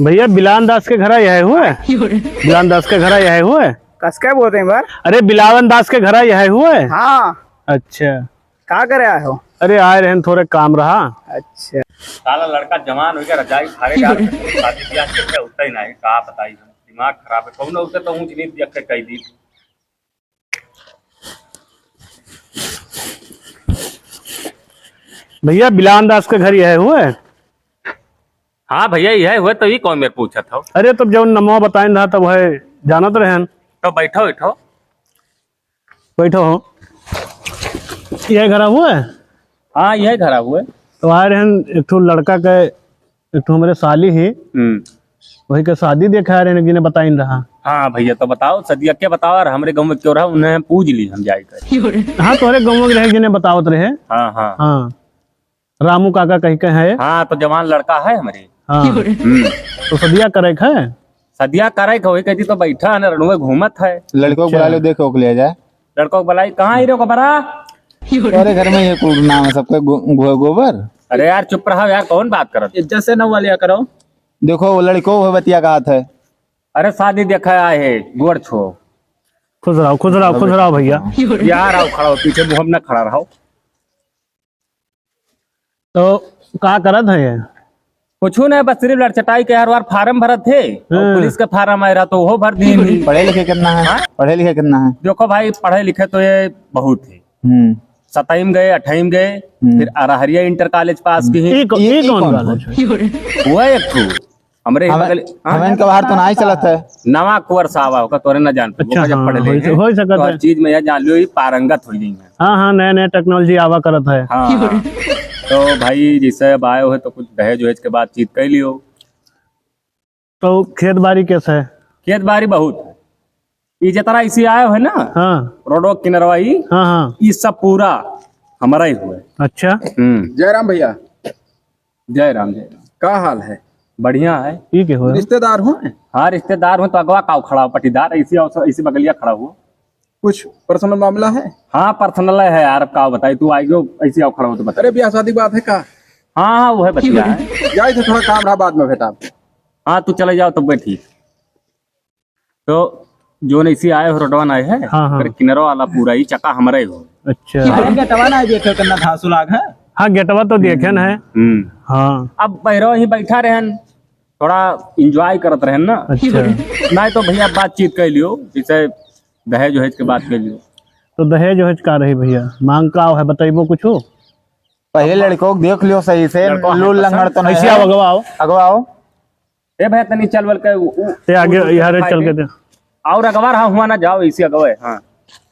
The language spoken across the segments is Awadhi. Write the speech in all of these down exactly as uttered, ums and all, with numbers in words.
भैया, बिलान दास के घरा यह हुए? बिलान दास के घरा यह हुए? कस के बोलते हैं बार? अरे, बिलावन दास के घरा यह हुए? हाँ। अच्छा। का करे आए हो? अरे, आए रहन, थोड़े काम रहा। अच्छा। साला लड़का जवान हो गया, रजाई फारे डाल के शादी ब्याह करके उठता ही नहीं, का बताई हम, दिमाग खराब है। कौनो उसे तो ऊंच नीच देख के कह दी। भैया, बिलान दास के घर यह हुए? हाँ भैया, यह हुए, तो ई कौन मेरे पूछत हो? अरे, तब जब नमवा बताइन रहा, तब है जानत रहन। तो बैठो, बैठो। बैठो हो। यह घरा हुए? हाँ, यह घरा हुए। तो आए रहन, एक ठो लड़का के, एक ठो हमरे साली ही, हम्म। वही के शादी देखे आए रहन, जिन्हें बताइन रहा। हाँ भैया, तो बताओ, सदिया के बताओ, और हमरे गाँव में क्यों रहा, उन्हें पूछ ली हम जाए कर। हाँ, तोहरे गाँव में रहे, जिन्हें बतावत रहे। हाँ, हाँ। हाँ, रामू काका कहीं के है। हाँ, तो जवान लड़का है हमरे। हाँ। हम्म। तो सदिया करे के है? सदिया करे के, वही कहती तो बैठा है ना, रणुए घूमत है। लड़कों को अच्छा। बुला लो, देखो, ओके ले जाए। लड़कों को बुलाई, कहाँ ही रे ओकरा? अरे, घर में ये कुल नाम है सबके गो-, गो-, गोबर। अरे यार, चुप रहो यार, कौन बात करत? इज्जत से नौवा लिया करो। देखो, वो लड़को है, बतिया का हाथ है। अरे, शादी देखा आए है, गोड़ छो। खुश रहो, खुश रहो, खुश रहो भैया। यार, आओ, खड़ा हो, पीछे मुँह में ना खड़ा रहो। तो का करत है ये? कुछ नहीं, बस सिर्फ लड़चटाई के हर बार फार्म भरत थे, और हम्म। पुलिस का फार्म आए रहा तो वो भर दिए नहीं। पढ़े लिखे कितना है? हाँ? पढ़े लिखे कितना है? देखो भाई, पढ़े लिखे तो ये बहुत है। हम्म। सताई में गए, अठाई में गए, हम्म। फिर अरहरिया इंटर कॉलेज पास की है। ई को-, ई ई कौन कौन कॉलेज है? वो एक ठो हमरे हमें, बगल, हाँ? हमें इनका बाहर तो ना ही चलत है। नवा कुंवर साहब आओ का तोरे ना जान, अच्छा, वो जब हाँ, पढ़ ले होई, हैं, होई सकत तो हर है। चीज में यह जान लियो, ये पारंगत हो गई है। हाँ, हाँ, नया, नया टेक्नोलॉजी आवा करत है। हाँ, हाँ। तो भाई, जैसे अब आए हो तो कुछ दहेज वहेज के बातचीत कर लियो। तो खेत बाड़ी कैसे है? खेत बाड़ी बहुत है। ई जतरा इसी आए हो ना, हाँ। रोडो किनरवा ई, हाँ, हाँ। ई सब पूरा हमारा ही हुआ है। अच्छा। हम्म। जय राम भैया। जय राम, जय राम। का हाल है? बढ़िया है। ई के हो? रिश्तेदार हो? हाँ, रिश्तेदार हो तो अगवा काव खड़ा हो, पटीदार, इसी अवसर, इसी बगलिया खड़ा हो। कुछ पर्सनल मामला है? हाँ, पर्सनल है यार, अब का बताई, तू आइगो, ऐसे आओ खड़ा हो तो बता। अरे, ब्याह शादी बात है का? हाँ, हाँ, वो है, बतिया है। जाए थे, थोड़ा काम रहा, बाद में भेटा। हाँ, तू चले जाओ, तब ठीक। तो जो नहीं सी आए हो, रोडवा ना आए है, हाँ, हाँ। फिर किनरो वाला पूरा ही चका हमरे हो। अच्छा। अरे, गेटवा ना देखो, कितना धांसू लाग है। हाँ, गेटवा तो देखे न है। हम्म। हाँ। अब बहरो ही बैठा रहन, थोड़ा एंजॉय करत रहन ना। अच्छा। नहीं तो भैया, बातचीत कर लियो, जैसे दहेज वहेज के बात कर लियो। तो दहेज वहेज का रही भैया, मांग का है, बतइबो कुछ? पहले लड़को को देख लियो सही से, लड़को है लूल पसंद। लंगड़ तो नहीं ऐसे है। आओ, अगवा आओ। अगवा आओ। ए भैया, तनी चल बल के उ, उ, ते आगे उ, उ, यहाँ रे, चल के दे। और अगवा रहा हुआ ना, जाओ इसी अगवा है, हाँ।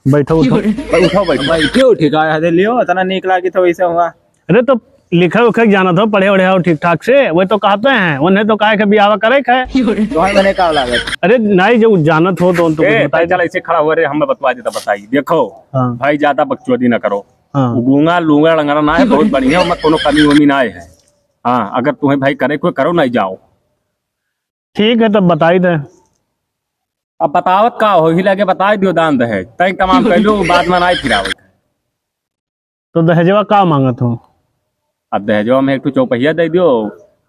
बैठो, उठो। बै-, उठो, बैठो। बैठे उठे का है, दे लियो, इतना नीक लागी तो वैसे हुआ। अरे तो लिखे उखे के जानत हो, पढ़े वढ़े हो ठीक ठाक से, वो तो कहते हैं, उन्हें तो काहे के बियाह करे के है। तो है मने का लागत? अरे नहीं, जो जानत हो तो उनको ए, कुछ बताई चल दे। ऐसे खड़ा हुआ रे, हमें बतवा देता, बताई। देखो, हाँ। भाई ज्यादा बकचोदी ना करो। हाँ। वो गूंगा लूंगा लंगड़ा ना है, बहुत बढ़िया, ओमा कोनो कमी वमी ना है। हाँ, अगर तुम्हें भाई करे कोई करो, नहीं जाओ। ठीक है, तब बताई दे। अब बतावत का हो, ही लगे बताई दियो दान दहेज। तय तमाम कर लो, बाद में ना फिरावे। तो दहेजवा का मांगत हो? अब दहेजवा में एक ठो चौपहिया दे दियो,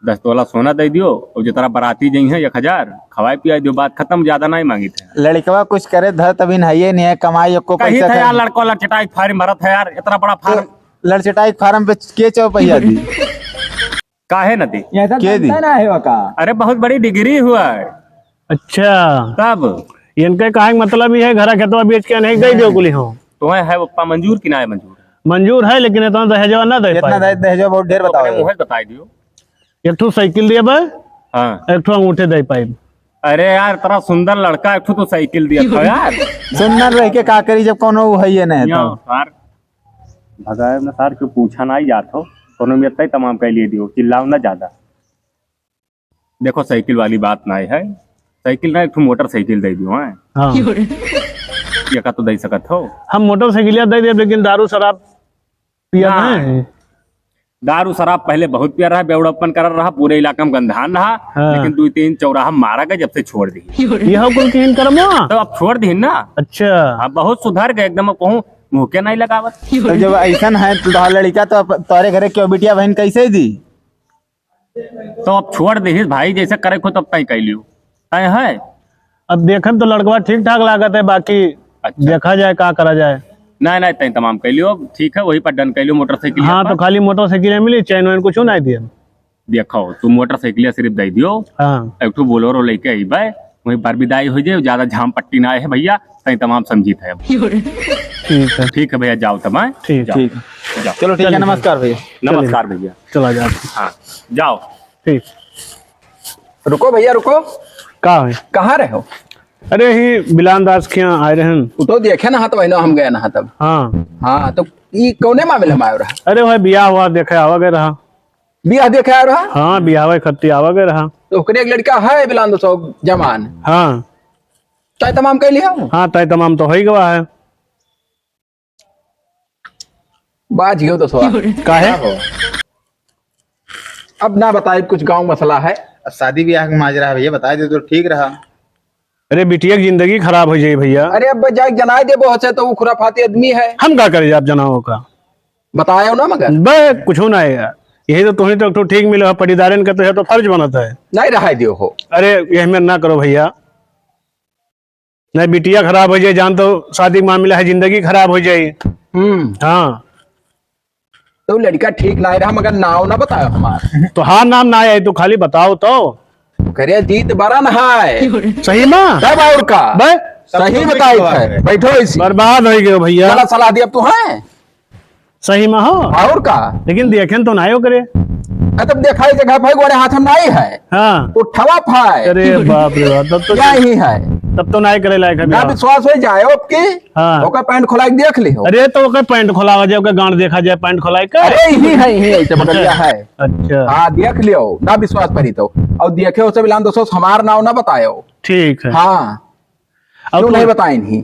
दस तोला सोना दे दियो, और जितना बराती जई हैं एक हजार, खवाए पियाए दियो, बात खत्म, ज्यादा नहीं मांगी थे। लड़कवा कुछ करे धर तभी नहीं है, नहीं है कमाई, एको कही पैसा था यार, खाए। लड़को लड़चटाई फार्म भरत है यार, इतना बड़ा तो फार्म। लड़चटाई फार्म पे के चौपहिया दी? काहे न दी? ये सब के दी? जानता ना है वो का? अरे बहुत बड़ी डिग्री हुआ है। अच्छा। तब? इनके कहे के मतलब ये है, घरा खेतवा बेच के नहीं दे दियो कुली हो। तुम्हें है पप्पा मंजूर कि ना है मंजूर? मंजूर है, लेकिन इतना दहेजवा ना दे इतना पाए। दहे-, दहेजवा बहुत ढेर तो बताओ। अपने मुँह से बताई दियो। एक ठो साइकिल दिए बे, हाँ। एक ठो अंगूठे दे पाए। अरे यार, इतना सुंदर लड़का, एक ठो तो साइकिल दिया था यार। सुंदर रह के का करी जब कोनो वो है ये नहीं यहाँ तो। सार भगाए में सार के पूछा ना ही जात हो, कोनो में इतना ही तमाम कह लिए दियो, चिल्लाओ ना ज्यादा। देखो, साइकिल वाली बात ना है, साइकिल ना, एक ठो मोटरसाइकिल दे दियो, हैं? हाँ। ये का तो दे सकत हो? हम मोटरसाइकिलिया दे देब, लेकिन दारू शराब पिया ना। नहीं। दारू शराब पहले बहुत पिया रहा, बेवड़प्पन कर रहा, पूरे इलाका में गंधान रहा, हाँ। लेकिन दो तीन चौराहा मारा गया, जब से छोड़ दी। यह कुल किहिन करमो? तो अब छोड़ दी ना। अच्छा। हाँ, बहुत सुधर गए एकदम, अब कहूँ मुँह के नहीं लगावत। तो जब ऐसन है, तो तोहार लड़का तो अब तोहरे घरे क्यों बिटिया बहन कैसे दी? तो अब छोड़ देहिस भाई, जैसे करे को तब तय कइ लियो। तय है? अब देखन तो लड़कवा ठीक ठाक लागत है, बाकी अच्छा। देखा जाए का करा जाए। नहीं, नहीं, तय तमाम कइ लियो, ठीक है, वही पर done कइ लियो, मोटरसाइकिल हाँ, पर। तो खाली मोटरसाइकिल मिली, चैन वैन कुछ नहीं दिए। देखो, तू मोटरसाइकिल सिर्फ दे दियो, हाँ। एक ठो बोलेरो लेके अइबे, वहीं पर विदाई हो जाए, ज्यादा झाम पट्टी ना आए है भैया, तय तमाम समझित है अब। ठीक है। ठीक है भैया, जाओ तब, हैं? ठीक। जाओ। ठीक है। जाओ। चलो ठीक है, चलिए। नमस्कार भैया। नमस्कार भैया। चला जाओ। हाँ, जाओ। ठीक। रुको भैया, रुको। का है? कहाँ रहे हो? अरे, ही बिलान दास के यहाँ आए रहन। उ तो देखे ना, तो वही हम गए ना तब। हाँ। हाँ, तो ई कौने मामले में आयो रहा? अरे, वह बियाह हुआ, देखे आवा गए रहा। बियाह देखे आयो रहा? हाँ, बियाह हुआ, खत्ती आवा गए रहा। तो ओकरे एक लड़का है बिलान दास जवान। हाँ। तय तमाम कइ लिया? हाँ, तय तमाम तो होइ गवा है। बाज गयो तो सवाल। काहे? अब ना बताई, कुछ गाँव मसला है। अब शादी ब्याह के माजरा है भैया, बताई दे तो ठीक रहा। अरे बिटिया की जिंदगी खराब हो जाई भैया। अरे अब जाए जनाई देबो हसे तो वो खुराफाती आदमी है। हम का करे आप जनाओ का? बतायो ना मगर। बे, कुछ ना है यार। यही तो तुम्हें तो, तो ठीक मिलो है, पटीदारन का तो है तो फर्ज बनत है। नहीं रहाई दियो हो। अरे यह में ना करो भैया। नहीं, बिटिया खराब हो जाए, जान तो शादी के मामला है, जिंदगी खराब हो जाए। हम्म। हाँ। तो लड़का ठीक ना रहा, मगर नाव ना बतायो हमार। तोहार नाम ना आए, तू खाली बताओ तो। करे जीत बरन है। सही में? तब और का? बे? सही बताई है। बैठो इसी। बर्बाद हो गयो भैया। गलत सलाह दी अब तू है। सही में हो? और का? लेकिन देखेन तो नाई ओकरे। अ, तब देखाई जगह भाई गोड़े हाथ में नाई है। हाँ। उठवा फाय। अरे बाप रे बाप, तब तो यही है। तब तो नाई करे लायक है ना बियाह। विश्वास हो जाए आपके, हाँ। ओकर पैंट खोला के देख लिहो। अरे तो ओकर पैंट खोलावा जाए, ओकर गांड देखा जाए पैंट खोला के। अरे यही है, यही है, ऐसे बगलिया है। अच्छा। हाँ, देख लियो, ना विश्वास परी तो। और देखे उसे बिलान दोस्तों, हमार नाव ना बतायो। ठीक है। हाँ। अब क्यों तो नहीं बताए नहीं?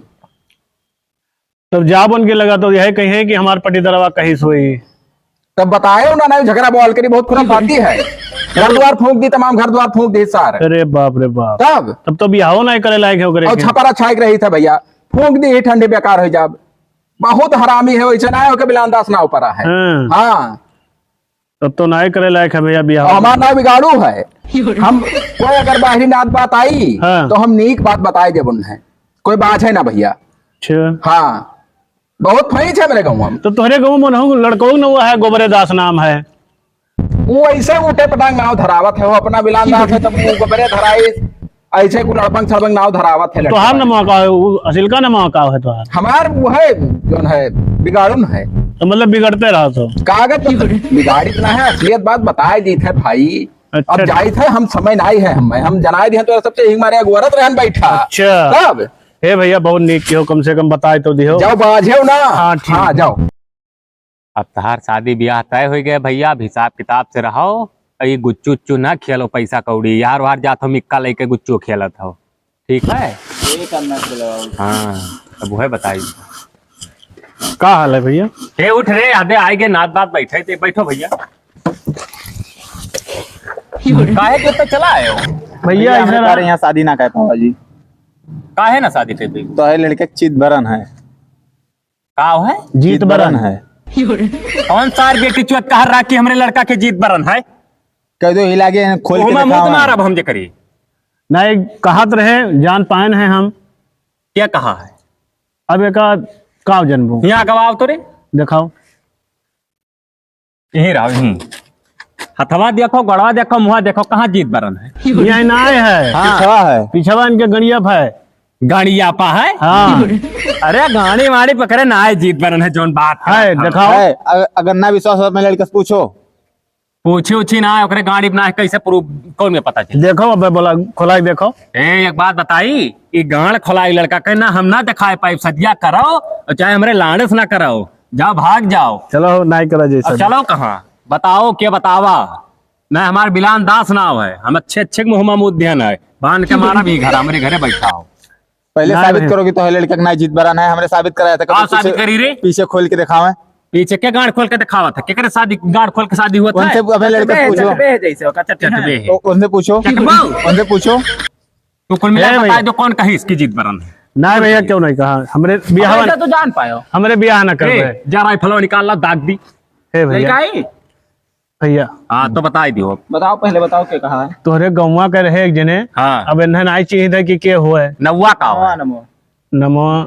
तब जा बन के लगा तो यह कहे कि हमार पटीदरवा कहीं सोई। तब बताए ना, नहीं झगड़ा बवाल करी, बहुत खुराफाती है। घर द्वार फूंक दी, तमाम घर द्वार फूंक दी सार। अरे बाप रे बाप। तब? तब तो बियाहो नहीं करे लायक है ओकरे और के। छपरा छाइक रही था भैया, फूंक दी ही ठंडी बेकार हो जाब। बहुत हरामी है, वैसे ना हो के बिलान दास नाव परा है। हाँ। हाँ। तब तो नाय करे लायक है भैया बियाह। और हमार नाव बिगाड़ू है। हम कोई अगर बाहरी नात बात आई, हाँ। तो हम नीक बात बताए देब उन्हें। कोई बात है ना भैया। अच्छा। हाँ, बहुत फैंस है मेरे गाँव में। तो तोहरे गाँव में नहु लड़कऊ न हुआ है, गोबरे दास नाम है। वो ऐसे उठे पटांग नाव धरावत है, वो अपना बिलान दास है, तब वो गोबरे धराई। ऐसे कुल अड़बंग सड़बंग नाव धरावत है तोहार लड़का। नमवा का है, उ असिल का नमवा का है तोहार? हमार वो है, जौन है, बिगाड़ुन है। तो मतलब बिगड़ते रहो तो? कागज तो बिगाड़ित ना है, असलियत बात बताए दीत है भाई। अच्छा। अब जाइत है, हम समय नाई है, हम, हम जनाए दिहन तो सबसे हिंग मारे अगुवरत रहन बैठा। अच्छा। तब? हे भैया, बहुत नीक किहो, कम से कम बताए तो दिहो। जाओ बाझेउ ना। हाँ, ठीक। हाँ, जाओ। अब तहार शादी ब्याह तय होइ गए भैया, अब हिसाब किताब से रहो। अ, ई गुच्चू उच्चू ना खेलो, पैसा कौड़ी। यार वार जात हो, मिक्का लेके गुच्चू खेलत हो, ठीक है? ये करना चलो। हाँ, अब वह बताई। का हाल है भैया? हे उठ रे, अबे आए गए नात बात बैठे थे, बैठो भैया। काहे के तो चला आए हो? भैया, भैया, इधर हमारे आ। यहाँ शादी ना कर पावा जी। काहे ना शादी कर पाई? तो है लड़के के चित बरन है। का है? जीत बरन। जीत बरन है। कौन सार बेटी चुअत कह रहा कि हमरे लड़का के जीत बरन है? कह दो, हिला के खोल के ओहमा मुंह दिखाओ। मारब हम जे करी। नहीं, कहत रहे, जान पाएन है हम। क्या कहा है? अब एका का जनबू? यहाँ गवाओ तो रे। दिखाओ। यहीं रहो, यहीं। हथवा देखो, गड़वा देखो, मुँहा देखो, कहाँ जीत बरन है? यहीं ना आए है। हाँ। पिछवा है। पिछवा इनके गड़िया पे है। गाड़ी आपा है? हाँ। अरे गाड़ी वाड़ी पकड़े ना आए, जीत बरन है, जौन बात है। है, दिखाओ। है, अगर, अगर ना विश्वास हो, अपने लड़के से पूछो। पूछी उछी ना आए, ओकरे गाड़ी ना है, कैसे प्रूफ, कौन में पता चले? देखो, अबे बोला, खोला के देखो। ए, एक बात बताई, ई गांड खोलाई लड़का के ना, हम ना दिखाए पाइब, सदिया करो, और चाहे हमरे लाड़े से ना करो, जाओ, भाग जाओ। चलो, नाई करा जैसा। अब चलो कहाँ? बताओ, के बतावा? ना हमार बिलान दास नाव है, हम अच्छे अच्छे के मुँह में मुँह ध्यान है, बांध के मारा भी घर, हमरे घरे बैठा हो। पहले ना साबित भाई। करो कि तोहे लड़का के ना जीत बरन है, हमरे साबित कराया था। का कभी पीछे, साबित करी रे? पीछे खोल के दिखावे। पीछे के गांड खोल के दिखावा था? केकरे शादी, गांड खोल के शादी हुआ था? उनसे, अबे लड़के से पूछो। चटबे है जैसे ओका, चटबे है। ओ, उनसे पूछो। चटबो? उनसे पूछो। तू कुल मिला ए के भैया। बता दो, कौन कही इसकी जीत बरन है? ना भैया, क्यों नहीं कहा? हमरे बियाह अब ऐसा तो जान पायो। हमरे बियाह ना कर ए, रहे। जा राइफलवा निकाल ला, दाग दी। ए भैया। लड़का आई? भैया। हाँ, तो बताई दियो। बताओ, पहले बताओ के कहा है? तोहरे गौवा के रहे एक जने। हाँ। अब इन्हें नाई चाहिए था कि के हुए। नौवा का हुआ? नमो। नमो।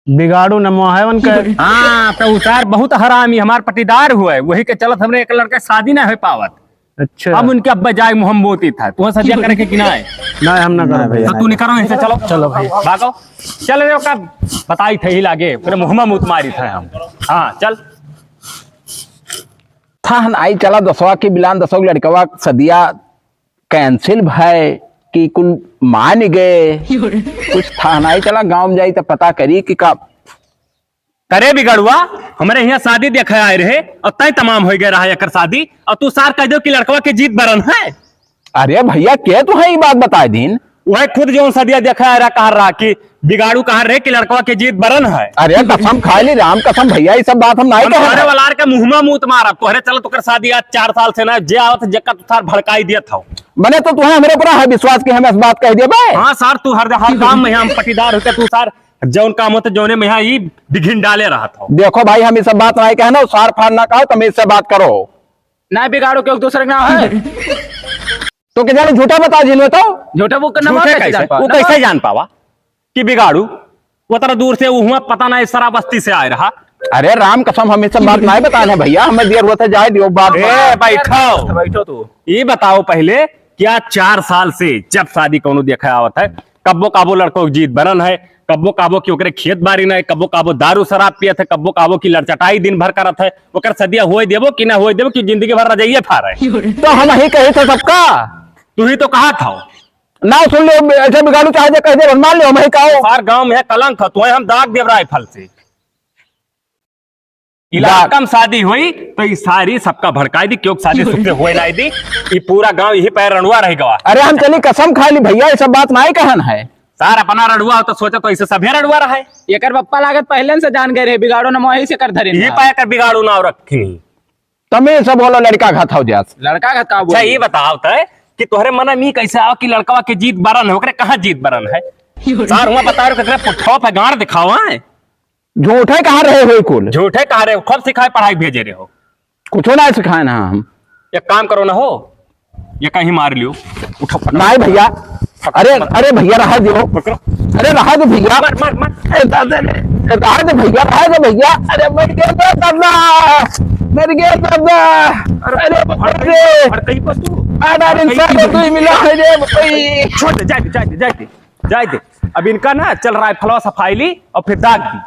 बिगाड़ू नमो है उनका। हाँ, तो उ सार बहुत हरामी, हमार पटीदार हुए, वही के चलत हमरे एक लड़का शादी ना हो पावत। अच्छा। अब उनके अब्बा जाए मुहम्मोती था, तुहँ सदिया करे के कि नाय? नाय, हम ना करब भैया। तो तू निकरो इनसे, चलो। चलो भाई। भागो। चल रे, ओका बताई थे ही लागे, फिर मुहम्मा मुत मारी थे हम। हाँ, चल। था नाई चला दसवा के बिलान दसवा के लड़कवा सदिया cancel भय कि कुल मान गए। कुछ था नाई चला गाँव में जाई त पता करी कि का करे बिगड़ुआ, हमरे हियाँ शादी देखे आए रहे और तय तमाम होइ गए रहा एकर शादी, और तू सार कह दो कि लड़कवा के जीत बरन है। अरे भैया, के तुहैं ई बात बताए दीन? वह खुद जौन सदिया देखे आए रहा, कहा रहा कि बिगाड़ू कहा रहे कि लड़कवा के जीत बरन है। अरे कसम खाए ली राम कसम भैया, ई सब बात हम नाई हम कहे तोहरे रहे। वालार के मुँहमा मूत मारब, तोहरे चलत ओकर शादी आज चार साल से ना, जे आवत जेका तू सार भड़काई दियत हौ। मने तो तुहैं हमरे ऊपर है विश्वास कि हम इस बात कह देबे? हाँ सार, तू हर, हर काम में हम पटीदार होते, तू सार जौन काम होते, जौने में यहाँ ई बिघिन डाले रहत हो। देखो भाई, हम ई सब बात नाई कहना, सार फार ना कहो, तुम इससे बात करो। ना बिगाड़ो, क्यों दूसरे के नाम है? तो के जाने झूठा बता जिन तो? झूठा वो करना झूठे कैसे कैसे? जान पावा? वो कैसे जान पावा कि बिगाड़ू? वो तरह दूर से वो हुआ, पता ना, इस शराब बस्ती से आए रहा। अरे राम कसम, हम ई सब बात नाई बताने भैया, हमें देर होते जाए दियो बात। ए, बैठो। बैठो तू। ये बताओ पहले, क्या चार साल से जब शादी कौनो देखे आवत है, कब्बो काबो लड़को के जीत बनन है, कब्बो काबो कि ओकरे खेत बारी नहीं, कब्बो काबो दारू शराब पियत है, कब्बो काबो कि लड़चटाई दिन भर करत है, ओकर सदिया होए देबो कि ना होए देबो कि जिंदगी भर रजइये फारे? तो हम ही कही थे सबका। तू ही तो कहा था। ना सुन ले, ऐसे बिगाड़ू चाहे जे कह दे, मान ले, हम ही कहो। सार गांव में है कलंक है, तुम्हें हम दाग देब राइफल से। इलाका में शादी हुई तो ई सारी सबका भड़काई दी, क्यों शादी सुख से हुए ना दी। ई पूरा गांव यही पे रंडुआ रह गवा। अरे हम चली कसम खा ली भैया, ई सब बात नाई कहन है। सार अपना रंडुआ हो तो सोचा तो इसे सभे रंडुआ रहा है। एकर पप्पा लागत पहले से जान गए रहे, बिगाड़ो ना मोही से कर धरे यही ना। पाए कर बिगाड़ो ना रखी। तमे सब बोलो लड़का घात हो जास। लड़का घात का अच्छा बोली? ये बताओ तय कि तोहरे मन में कैसे आओ कि लड़कवा के जीत बरन है, ओकरे कहाँ जीत बरन है? सार हुआ बता रहे, ओकरे पुट्ठो पे गांड दिखावा है। झूठे कहाँ रहे हो कुल? झूठे कहाँ रहे हो? खूब सिखाए पढ़ाई भेजे रहे हो। कुछो ना सिखाए ना हम। एक काम करो ना हो, ये कहीं मार लियो। उठो, पकड़ो। नाई भैया। अरे, अरे भैया रहा दो। पकड़ो। अरे रहा दो भैया। मार, मार, मार। ए दादा रे, ए रहा दो भैया, रहा दो भैया। अरे मर गया दादा, मर गया दादा। अरे, अरे बाप रे। अरे कहीं पर तू? अरे इंसान को तू ही मिला है रे भाई। छोड़ दे, जाए दे, जाए दे, जाए दे, जाए दे। अब इनका ना चल राइफलवा सफाई ली और फिर दाग दी।